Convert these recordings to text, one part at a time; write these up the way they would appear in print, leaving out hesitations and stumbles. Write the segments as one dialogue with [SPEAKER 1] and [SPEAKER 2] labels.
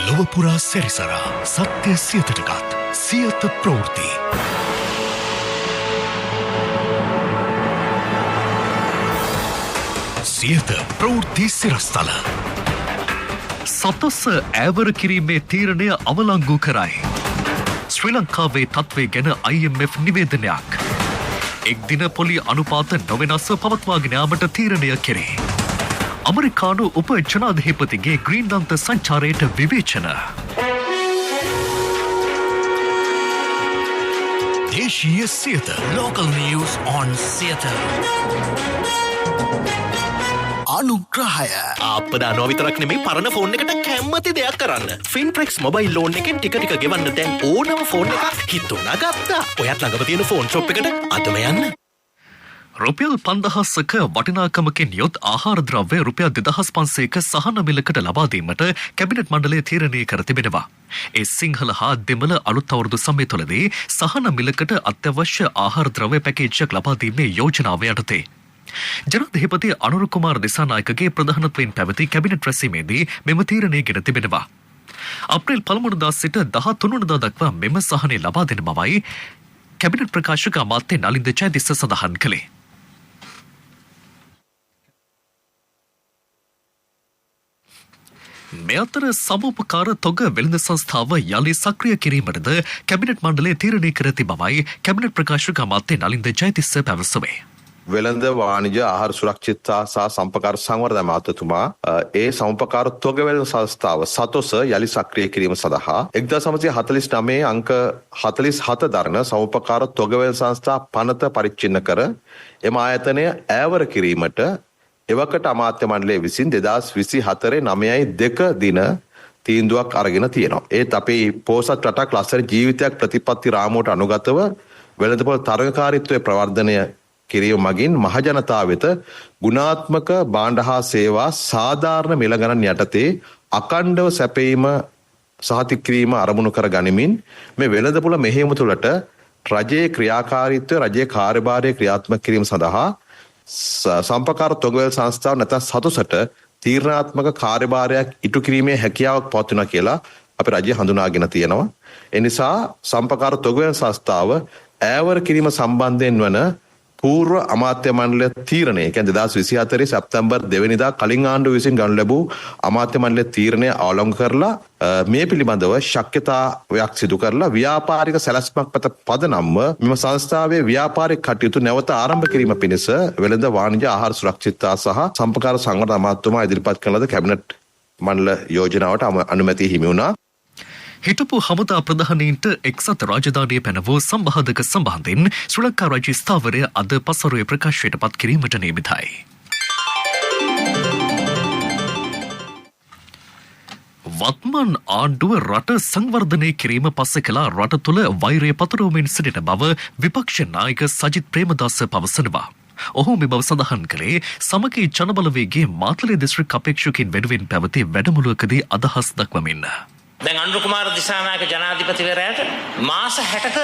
[SPEAKER 1] ලොව පුරා සැරිසරා සත්‍ය සියතටගත් සියත ප්‍රවෘත්ති. සියත ප්‍රවෘත්ති සිරස්තල.
[SPEAKER 2] සතොස්ස ඈවර කිරීමේ තීරණය අවලංගු කරයි. ශ්‍රී ලංකාවේ තත්ත්වය ගැන IMF නිවේදනයක්. එක් දින පොලි අනුපාත නොවෙනස්ව පවත්වාගෙන යාමට තීරණය කෙරේ. ඇමරිකානු උප ජනාධිපතිගේ ග්‍රීන්ලන්ත සංචාරයට විවේචන.
[SPEAKER 1] දේශීය Siyatha.
[SPEAKER 3] Local news on Siyatha.
[SPEAKER 1] අනුග්‍රහය.
[SPEAKER 4] ආප්ප දානවා විතරක් නෙමෙයි, පරණ ෆෝන් එකට කැමති දෙයක් කරන්න. ෆින්ට්‍රෙක්ස් මොබයිල් ලෝන් එකෙන් ටික ටික ගෙවන්න දැන් ඕනම ෆෝන් එකක් හිතුණා ගත්තා. ඔයත් ළඟම තියෙන ෆෝන් ෂොප් එකට අදම යන්න.
[SPEAKER 2] රුපියල් 5000ක වටිනාකමකින් යුත් ආහාර ද්‍රව්‍ය රුපියල් 2500ක සහන මිලකට ලබා දීමට කැබිනට් මණ්ඩලය තීරණය කර තිබෙනවා. ඒ සිංහල හා දෙමළ අලුත් අවුරුදු සමය තුළදී සහන මිලකට අත්‍යවශ්‍ය ආහාර ද්‍රව්‍ය පැකේජයක් ලබා දීමේ යෝජනාව යටතේ. ජනාධිපති අනුර කුමාර දිසානායකගේ ප්‍රධානත්වයෙන් පැවති කැබිනට් රැස්වීමේදී මෙම තීරණය ගෙන තිබෙනවා. අප්‍රේල් 1 වනදා සිට 13 වනදා දක්වා මෙම සහනය ලබා දෙන බවයි කැබිනට් ප්‍රකාශක අමාත්‍ය නලින්ද ජයතිස්ස සඳහන් කළේ. මේ අතර සමෝපකාර තොග වෙළඳ සංස්ථාව යලි සක්‍රිය කිරීමටද කැබිනට් මණ්ඩලය තීරණය කර ඇති බවයි කැබිනට් ප්‍රකාශක අමාත්‍ය නලින්ද ජයතිස්ස පැවසුවේ.
[SPEAKER 5] වෙළඳ වාණිජ ආහාර සුරක්ෂිතතා සහ සම්පකාර සංවර්ධන අමාත්‍යතුමා ඒ සමුපකාර තොග වෙළඳ සංස්ථාව සතොස යලි සක්‍රිය කිරීම සඳහා 1949 අංක 47 දරන සමුපකාර තොග වෙළඳ සංස්ථා පනත පරිච්ඡින්න කර එම ආයතනය ඈවර කිරීමට එවකට අමාත්‍ය මණ්ඩලය විසින් 2024 9.2 දින තීන්දුවක් අරගෙන තියෙනවා. ඒත් අපේ පෝසත් රටක් ලස්සන ජීවිතයක් ප්‍රතිපත්ති රාමුවට අනුගතව වෙළඳපොළ තරගකාරීත්වයේ ප්‍රවර්ධනය කිරීම මගින් මහජනතාව වෙත ගුණාත්මක භාණ්ඩ හා සේවා සාධාරණ මිල ගණන් යටතේ අඛණ්ඩව සැපයීම සහතික කිරීම අරමුණු කර ගනිමින් මේ වෙළඳපොළ මෙහෙයුම තුළට රජයේ ක්‍රියාකාරීත්වය රජයේ කාර්යභාරය ක්‍රියාත්මක කිරීම සඳහා සම්පකාර තොගවැල් සංස්ථාව නැත්නම් සතුසට තීරණාත්මක කාර්යභාරයක් ඉටු කිරීමේ හැකියාවක් පවතිනවා කියලා අපි රජය හඳුනාගෙන තියෙනවා. ඒ නිසා සම්පකාර තොගවැල් සංස්ථාව ඈවර කිරීම සම්බන්ධයෙන් වන පූර්ව අමාත්‍ය මණ්ඩල තීරණය, ඒ කියන්නේ 2024 සැප්තැම්බර් 2 වෙනිදා කලින් ආණ්ඩුව විසින් ගනු ලැබූ අමාත්‍ය මණ්ඩල තීරණය අවලංගු කරලා මේ පිළිබඳව ශක්‍යතාවයක් සිදු කරලා ව්‍යාපාරික සැලැස්මක් මත පදනම්ව මෙම සංස්ථාවේ ව්‍යාපාරික කටයුතු නැවත ආරම්භ කිරීම පිණිස වෙළඳ වාණිජ ආහාර සුරක්ෂිතතා සහ සම්පකාර සංවර්ධන අමාත්‍යතුමා ඉදිරිපත් කරන ලද කැබිනට් මණ්ඩල යෝජනාවට අනුමැතිය හිමි වුණා.
[SPEAKER 2] හිටපු හමුදා ප්‍රධානීන්ට එක්සත් රාජධානිය පැනවූ සම්බාධක සම්බන්ධයෙන් ශ්‍රී ලංකා රාජ්‍ය ස්ථාවරය අද පස්වරුවේ ප්‍රකාශයට පත් කිරීමට නියමිතයි. වත්මන් ආණ්ඩුව රට සංවර්ධනය කිරීම පස්සේ කළා රට තුළ වෛරය පතුරවමින් සිටින බව විපක්ෂ නායක සජිත් ප්‍රේමදාස පවසනවා. ඔහු මේ බව සඳහන් කළේ සමගි ජනබලවේගයේ මාතලේ දිස්ත්‍රික් අපේක්ෂකයින් වෙනුවෙන් පැවති වැඩමුළුවකදී අදහස් දක්වමින්.
[SPEAKER 6] දැන් අනුර කුමාර දිසානායක ජනාධිපතිවරයාට මාස 60ක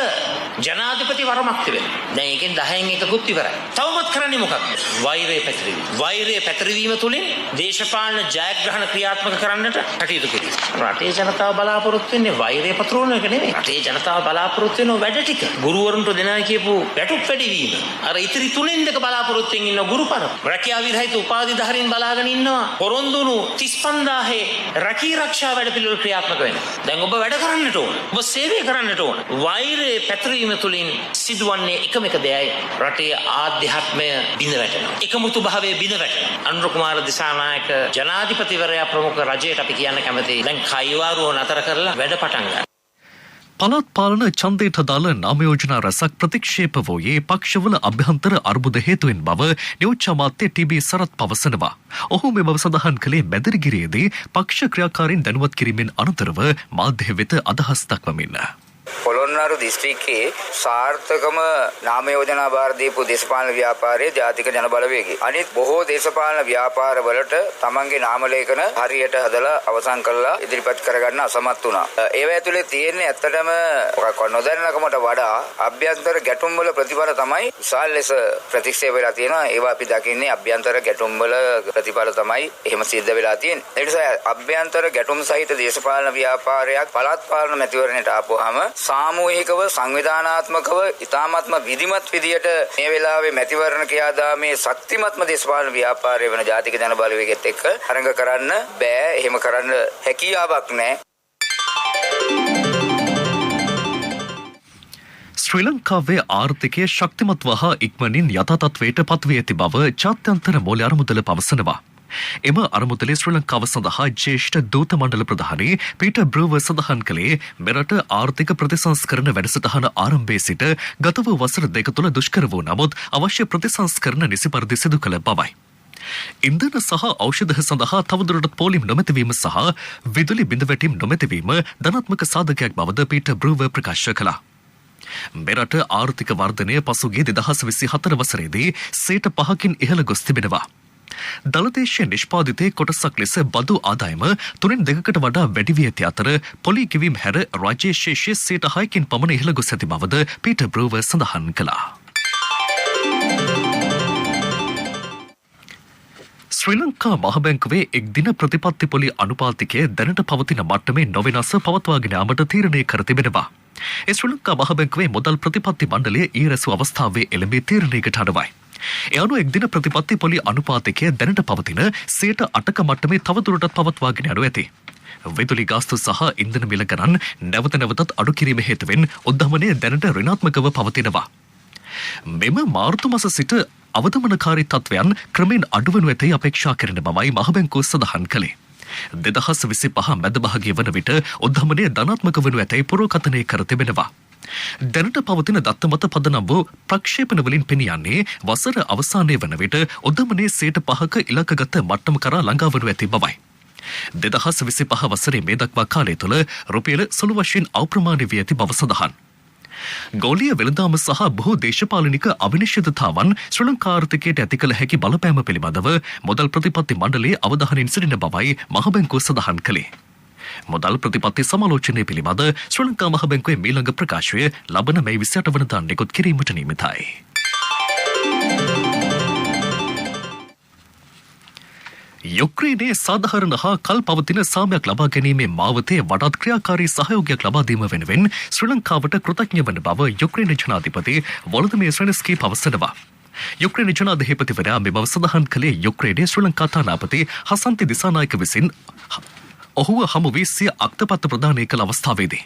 [SPEAKER 6] ජනාධිපති වරමක් තිබෙනවා. දැන් ඒකෙන් 10න් එකකුත් ඉවරයි. තවමත් කරන්නේ මොකක්ද? වෛරය පැතිරවීම. වෛරය පැතිරවීම තුළින් දේශපාලන ජයග්‍රහණ ක්‍රියාත්මක කරන්නට කටයුතු කිරීම. රටේ ජනතාව බලාපොරොත්තු වෙන්නේ වෛරය පතුරවන එක නෙමෙයි. රටේ ජනතාව බලාපොරොත්තු වෙන වැඩ ටික. ගුරුවරුන්ට දෙනවා කියපු වැටුප් වැඩිවීම. අර ඉතිරි තුනෙන් දෙක බලාපොරොත්තු වෙමින් ඉන්න ගුරු පරපුර. රැකියා විරහිත උපාධිධාරීන් බලාගෙන ඉන්නවා. පොරොන්දු වුණු 35,000 රැකී රක්ෂා වැඩපිළිවෙළ ක්‍රියාත්මක වෙනවා. දැන් ඔබ වැඩ කරන්නට ඕන. ඔබ සේවය කරන්නට ඕන. වෛරය පැතිරීම තුළින් සිදුවන්නේ එකම එක දෙයයි. රටේ ආධ්‍යාත්මය බිඳ වැටෙනවා. එකමුතු භාවය බිඳ වැටෙනවා. අනුර කුමාර දිසානායක ජනාධිපතිවරයා ප්‍රමුඛ රජයට අපි කියන්න කැමතියි. දැන් කයිවාරුව නතර කරලා වැඩ පටන් ගන්න.
[SPEAKER 2] පළාත් පාලන ඡන්දයට අදාළ නාම යෝජනා රැසක් ප්‍රතික්ෂේප වූයේ පක්ෂවල අභ්‍යන්තර අර්බුද හේතුවෙන් බව නියෝජ්‍ය අමාත්‍ය ටී.බී. සරත් පවසනවා. ඔහු මේ බව සඳහන් කළේ මැදිරිගිරියේදී පක්ෂ ක්‍රියාකාරීන් දැනුවත් කිරීමෙන් අනතුරුව මාධ්‍ය වෙත අදහස් දක්වමින්.
[SPEAKER 7] පොළොන්නරු අනුරාධපුර දිස්ත්‍රික්කයේ සාර්ථකම නාම යෝජනා භාර දීපු දේශපාලන ව්‍යාපාරයේ ජාතික ජන බලවේගය. අනිත් බොහෝ දේශපාලන ව්‍යාපාර වලට තමන්ගේ නාම ලේඛන හරියට හදලා අවසන් කරලා ඉදිරිපත් කරගන්න අසමත් වුණා. ඒව ඇතුලේ තියෙන්නේ ඇත්තටම මොකක්වත් නොදැනකමට වඩා අභ්‍යන්තර ගැටුම් වල ප්‍රතිඵල තමයි විශාල ලෙස ප්‍රතික්ෂේප වෙලා තියෙනවා. ඒවා අපි දකින්නේ අභ්‍යන්තර ගැටුම් වල ප්‍රතිඵල තමයි එහෙම සිද්ධ වෙලා තියෙන්නේ. ඒ නිසා අභ්‍යන්තර ගැටුම් සහිත දේශපාලන ව්‍යාපාරයක් පළාත් පාලන මැතිවරණයට ආපුවාම සාමූහිකව සංවිධානාත්මකව ඉතාමත්ම විධිමත් විදියට මේ වෙලාවේ මැතිවරණ ක්‍රියාදාමයේ ශක්තිමත්ම දේශපාලන ව්‍යාපාරය වෙන ජාතික ජන බලවේගයත් එක්ක තරඟ කරන්න බෑ. එහෙම කරන්න හැකියාවක් නෑ.
[SPEAKER 2] ශ්‍රී ලංකාවේ ආර්ථිකය ශක්තිමත්ව හා ඉක්මනින් යථා තත්ත්වයට පත්වී ඇති බව ජාත්‍යන්තර මූල්‍ය අරමුදල පවසනවා. එම අරමුදලේ ශ්‍රී ලංකාව සඳහා ජ්‍යෙෂ්ඨ දූත මණ්ඩල ප්‍රධානී පීටර් බ්‍රූවර් සඳහන් කළේ මෙරට ආර්ථික ප්‍රතිසංස්කරණ වැඩසටහන ආරම්භයේ සිට ගත වූ වසර දෙක තුළ දුෂ්කර වූ නමුත් අවශ්‍ය ප්‍රතිසංස්කරණ නිසි පරිදි සිදු කළ බවයි. ඉන්ධන සහ ඖෂධ සඳහා තවදුරටත් පෝලිම් නොමැතිවීම සහ විදුලි බිඳවැටීම් නොමැතිවීම ධනාත්මක සාධකයක් බවද පීටර් බ්‍රූවර් ප්‍රකාශ කළා. මෙරට ආර්ථික වර්ධනය පසුගිය 2024 වසරේදී 5%කින් ඉහළ ගොස් තිබෙනවා. දළදේශීය නිෂ්පාදිතයේ කොටසක් ලෙස බදු ආදායම 2/3කට වඩා වැඩි වී ඇති අතර පොලී ගෙවීම් හැර රාජ්‍ය ශේෂය 6%කින් පමණ ඉහළ ගොස් ඇති බවද පීටර් බ්‍රූවර් සඳහන් කළා. ශ්‍රී ලංකා මහ බැංකුවේ එක් දින ප්‍රතිපත්ති පොලි අනුපාතිකය දැනට පවතින මට්ටමේ නොවෙනස්ව පවත්වාගෙන යාමට තීරණය කර තිබෙනවා. ඒ ශ්‍රී ලංකා මහ බැංකුවේ මුදල් ප්‍රතිපත්ති මණ්ඩලය ඊ රැසූ අවස්ථාවේ එළඹී තීරණයකට අනුවයි. ඒ අනුව එක් දින ප්‍රතිපත්ති පොලි අනුපාතිකය දැනට පවතින 8%ක මට්ටමේ තවදුරටත් පවත්වාගෙන යනු ඇති. විදුලි ගාස්තු සහ ඉන්ධන මිල ගණන් නැවත නැවතත් අඩු කිරීම හේතුවෙන් උද්ධමනය දැනට ඍණාත්මකව පවතිනවා. මෙම මාර්තු මස සිට අවදමනකාරී තත්ත්වයන් ක්‍රමයෙන් අඩුවනු ඇතැයි අපේක්ෂා කරන බවයි මහ බැංකුව සඳහන් කළේ. 2025 මැද භාගය වන විට උද්ධමනය ධනාත්මක වනු ඇතැයි පුරෝකථනය කර තිබෙනවා. දැනට පවතින දත්ත මත පදනම් වූ ප්‍රක්ෂේපණ වලින් පෙනී යන්නේ වසර අවසානයේ වන විට උද්ධමනය 5%ක ඉලක්කගත මට්ටම කරා ළඟා වනු ඇති බවයි. 2025 වසරේ මේ දක්වා කාලය තුළ රුපියල සුළු වශයෙන් අවප්‍රමාණ වී ඇති බව සඳහන්. ගෝලීය වෙළඳාම සහ බොහෝ දේශපාලනික අවිනිශ්චිතතාවන් ශ්‍රී ලංකා ආර්ථිකයට ඇති කළ හැකි බලපෑම පිළිබඳව මුදල් ප්‍රතිපත්ති මණ්ඩලයේ අවධානයෙන් සිටින බවයි මහ බැංකුව සඳහන් කළේ. මුදල් ප්‍රතිපත්ති සමාලෝචනය පිළිබඳ ශ්‍රී ලංකා මහ බැංකුවේ මීළඟ ප්‍රකාශය ලබන මැයි 28 වනදා නිකුත් කිරීමට නියමිතයි. යුක්‍රේනයේ සාධාරණ හා කල් පවතින සාමයක් ලබා ගැනීමේ මාවතේ වඩාත් ක්‍රියාකාරී සහයෝගයක් ලබා දීම වෙනුවෙන් ශ්‍රී ලංකාවට කෘතඥ වන බව යුක්‍රේන ජනාධිපති වොලොදිමිර් සෙලන්ස්කී පවසනවා. යුක්‍රේන ජනාධිපතිවරයා මේ බව සඳහන් කළේ යුක්‍රේනයේ ශ්‍රී ලංකා තානාපති හසන්ති දිසානායක විසින් ඔහුව හමු වී සිය අක්තපත්‍ර ප්‍රදානය කළ අවස්ථාවේදී.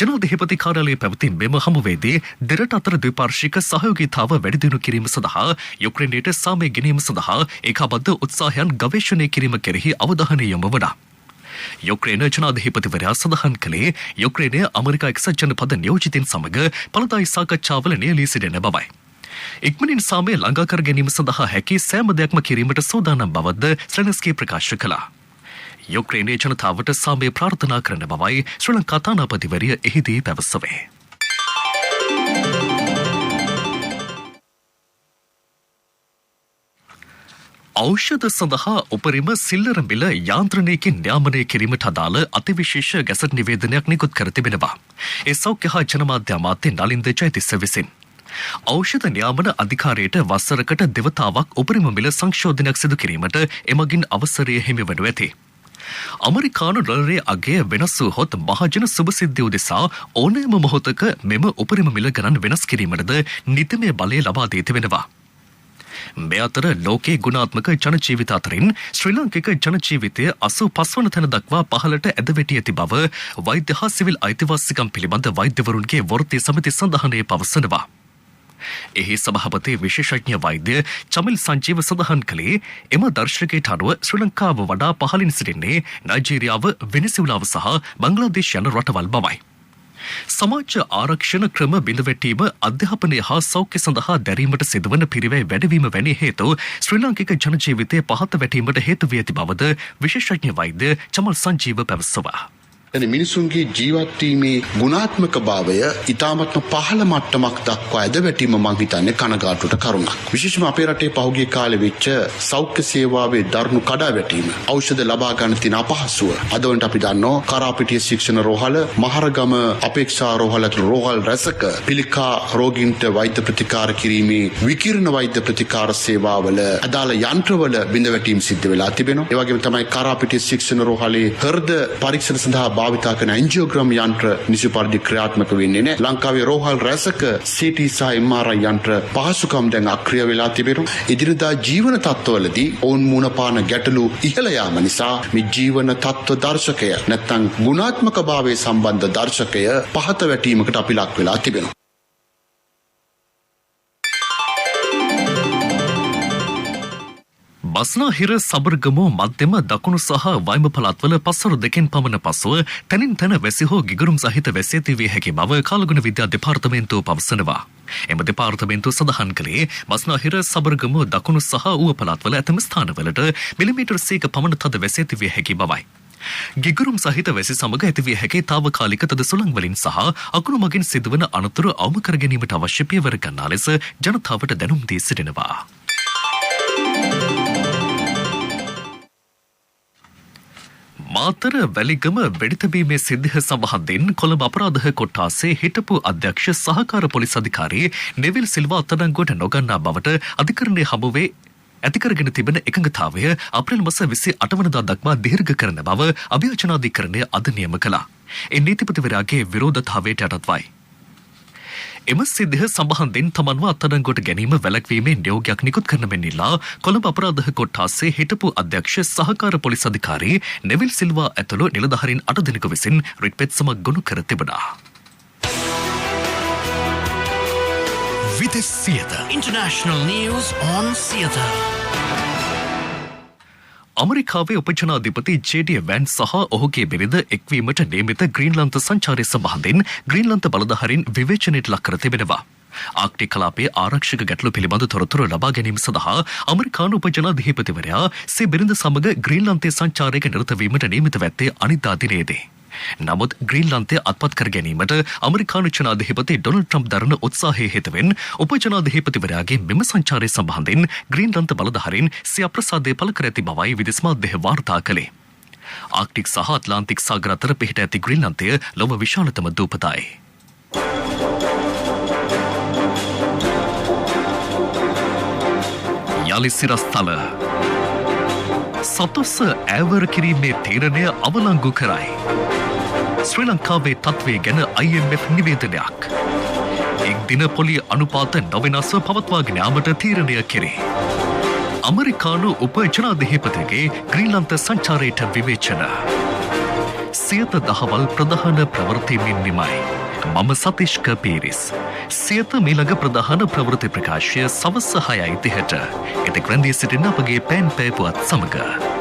[SPEAKER 2] ජනාධිපති කාර්යාලයේ පැවති මෙම හමුවේදී දෙරට අතර ද්විපාර්ශ්වික සහයෝගීතාව වැඩි දියුණු කිරීම සඳහා යුක්‍රේනයට සාමය ගෙනීම සඳහා ඒකාබද්ධ උත්සාහයන් ගවේෂණය කිරීම කෙරෙහි අවධානය යොමු වුණා. යුක්‍රේන ජනාධිපතිවරයා සඳහන් කළේ යුක්‍රේනය ඇමරිකා එක්සත් ජනපද නියෝජිතයින් සමග ඵලදායී සාකච්ඡාවල නියැලී සිටින බවයි. ඉක්මනින් සාමය ළඟා කර ගැනීම සඳහා හැකි සෑම දෙයක්ම කිරීමට සූදානම් බවද සෙලන්ස්කී ප්‍රකාශ කළා. යුක්‍රේනයේ ජනතාවට සාමය ප්‍රාර්ථනා කරන බවයි ශ්‍රී ලංකා තානාපතිවරිය එහිදී පැවසුවේ. ඖෂධ සඳහා උපරිම සිල්ලර මිල යාන්ත්‍රණයකින් නියාමනය කිරීමට අදාළ අතිවිශේෂ ගැසට් නිවේදනයක් නිකුත් කර තිබෙනවා. ඒ සෞඛ්‍ය හා ජනමාධ්‍ය අමාත්‍ය නලින්ද ජයතිස්ස විසින්. ඖෂධ නියාමන අධිකාරියට වසරකට දෙවතාවක් උපරිම මිල සංශෝධනයක් සිදු කිරීමට එමගින් අවසරය හිමිවනු ඇති. ඇමරිකානු ඩොලරයේ අගය වෙනස් වූහොත් මහජන සුභසිද්ධිය උදෙසා ඕනෑම මොහොතක මෙම උපරිම මිල ගණන් වෙනස් කිරීමටද නීතිමය බලය ලබා දී තිබෙනවා. මේ අතර ලෝකයේ ගුණාත්මක ජන ජීවිත අතරින් ශ්‍රී ලාංකික ජන ජීවිතය 85 වන තැන දක්වා පහළට ඇද වැටී ඇති බව වෛද්‍ය හා සිවිල් අයිතිවාසිකම් පිළිබඳ වෛද්‍යවරුන්ගේ වෘත්තීය සමිති සඳහනයේ පවසනවා. එහි සභාපති විශේෂඥ වෛද්‍ය චමිල් සංජීව සඳහන් කළේ එම දර්ශකයට අනුව ශ්‍රී ලංකාව වඩා පහළින් සිටින්නේ නයිජීරියාව, වෙනිසුලාව සහ බංග්ලාදේශ යන රටවල් බවයි. සමාජ ආරක්ෂණ ක්‍රම බිඳවැටීම, අධ්‍යාපනය හා සෞඛ්‍ය සඳහා දැරීමට සිදුවන පිරිවැය වැඩිවීම වැනි හේතු ශ්‍රී ලාංකික ජන ජීවිතය පහත වැටීමට හේතු වී ඇති බවද විශේෂඥ වෛද්‍ය චමල් සංජීව පැවසුවා.
[SPEAKER 8] එනි මිනිසුන්ගේ ජීවත් වීමේ ගුණාත්මක භාවය ඉතාමත්ම පහළ මට්ටමක් දක්වා ඇද වැටීම මං හිතන්නේ කනගාටුවට කරුණක්. විශේෂයෙන්ම අපේ රටේ පහුගිය කාලේ වෙච්ච සෞඛ්‍ය සේවාවේ දරුණු කඩාවැටීම, ඖෂධ ලබා ගන්න තියෙන අපහසුව. අද වනට අපි දන්නවා කරාපිටිය ශික්ෂණ රෝහල, මහරගම අපේක්ෂා රෝහල ඇතුළු රෝහල් රැසක පිළිකා රෝගීන්ට වෛද්‍ය ප්‍රතිකාර කිරීමේ විකිරණ වෛද්‍ය ප්‍රතිකාර සේවාවල අදාළ යන්ත්‍රවල බිඳවැටීම් සිද්ධ වෙලා තිබෙනවා. ඒ වගේම තමයි කරාපිටිය ශික්ෂණ රෝහලේ හෘද පරීක්ෂණ සඳහා භාවිතා කරන ඇන්ජියෝග්‍රෑම් යන්ත්‍ර නිසි පරිදි ක්‍රියාත්මක වෙන්නේ නැහැ. ලංකාවේ රෝහල් රැසක CT සහ MRI යන්ත්‍ර පහසුකම් දැන් අක්‍රිය වෙලා තිබෙනවා. එදිනදා ජීවන තත්ත්වවලදී ඔවුන් මුණ පාන ගැටලු ඉහළ යාම නිසා මේ ජීවන තත්ත්ව දර්ශකය නැත්නම් ගුණාත්මක භාවය සම්බන්ධ දර්ශකය පහත වැටීමකට අපි ලක් වෙලා තිබෙනවා.
[SPEAKER 2] බස්නාහිර සබරගමු මධ්‍යම දකුණු සහ වයඹ පළාත්වල පස්වරු දෙකෙන් පමණ පසුව තැනින් තැන වැසි හෝ ගිගුරුම් සහිත වැසි ඇති විය හැකි බව කාලගුණ විද්‍යා දෙපාර්තමේන්තුව පවසනවා. එම දෙපාර්තමේන්තුව සඳහන් කළේ බස්නාහිර සබරගමු දකුණු සහ ඌව පළාත්වල ඇතැම් ස්ථානවලට මිලිමීටර් 100ක පමණ තද වැසි ඇති විය හැකි බවයි. ගිගුරුම් සහිත වැසි සමග ඇතිවිය හැකි තාවකාලික තද සුළං වලින් සහ අකුණු මගින් සිදුවන අනතුරු අවම කර ගැනීමට අවශ්‍ය පියවර ගන්නා ලෙස ජනතාවට දැනුම් දී සිටිනවා. මාතර වැලිගම වෙඩිතැබීමේ සිද්ධිය සම්බන්ධයෙන් කොළඹ අපරාධ කොට්ටාසේ හිටපු අධ්‍යක්ෂ සහකාර පොලිස් අධිකාරී නෙවිල් සිල්වා අත්අඩංගුවට නොගන්නා බවට අධිකරණයේ හමුවේ ඇති කරගෙන තිබෙන එකඟතාවය අප්‍රේල් මාස 28 වනදා දක්වා දීර්ඝ කරන බව අභියාචනාධිකරණය අද නියම කළා. ඒ නීතිපතිවරයාගේ විරෝධතාවයට යටත්වයි. එම සිද්ධිය සම්බන්ධයෙන් තමන්ව අත්අඩංගුවට ගැනීම වැළැක්වීමේ නියෝගයක් නිකුත් කරන මෙන් ඉල්ලා කොළඹ අපරාධ කොට්ටාසේ හිටපු අධ්‍යක්ෂ සහකාර පොලිස් අධිකාරී නෙවිල් සිල්වා ඇතුළු නිලධාරීන් 8 දෙනෙකු විසින් රිට් පෙත්සමක් ගොනු කර තිබුණා.
[SPEAKER 1] විදෙස් Siyatha.
[SPEAKER 3] International news on Siyatha.
[SPEAKER 2] ඇමරිකාවේ උපජනාධිපති ජේ.ඩී. වැන්ස් සහ ඔහුගේ බිරිඳ එක්වීමට නියමිත ග්‍රීන්ලන්ත සංචාරය සම්බන්ධයෙන් ග්‍රීන්ලන්ත බලධාරීන් විවේචනයට ලක් කර තිබෙනවා. ආර්ක්ටික් කලාපයේ ආරක්ෂක ගැටලු පිළිබඳ තොරතුරු ලබා ගැනීම සඳහා ඇමරිකානු උපජනාධිපතිවරයා සිය බිරිඳ සමග ග්‍රීන්ලන්තයේ සංචාරයක නිරත වීමට නියමිතව ඇත්තේ අනිද්දා දිනයේදී. නමුත් ග්‍රීන්ලන්තය අත්පත් කර ගැනීමට ඇමරිකානු ජනාධිපති ඩොනල්ඩ් ට්‍රම්ප් දරන උත්සාහයේ හේතුවෙන් උපජනාධිපතිවරයාගේ මෙම සංචාරය සම්බන්ධයෙන් ග්‍රීන්ලන්ත බලධාරීන් සිය අප්‍රසාදය පළ කර ඇති බවයි විදෙස් මාධ්‍ය වාර්තා කළේ. ආර්ක්ටික් සහ ඇට්ලාන්ටික් සාගර අතර පිහිට ඇති ග්‍රීන්ලන්තය ලොව විශාලතම දූපතයි. යලි සිරස්තල සතොස්ස ඈවර කිරීමේ තීරණය අවලංගු කරයි. ශ්‍රී ලංකාවේ තත්ත්වය ගැන IMF නිවේදනයක්. එක් දින පොලි අනුපාත නොවෙනස්ව පවත්වාගෙන යාමට තීරණය කෙරේ. ඇමරිකානු උප ජනාධිපතිගේ ග්‍රීන්ලන්ත සංචාරයට විවේචන. සියත දහවල් ප්‍රධාන ප්‍රවෘත්ති මින් නිමයි. මම සතිෂ්ක පීරිස්. සියත මීළඟ ප්‍රධාන ප්‍රවෘත්ති ප්‍රකාශය සවස් 6:30ට. එතෙක් රැඳී සිටින අපගේ පෑන් පෑ පුවත් සමග.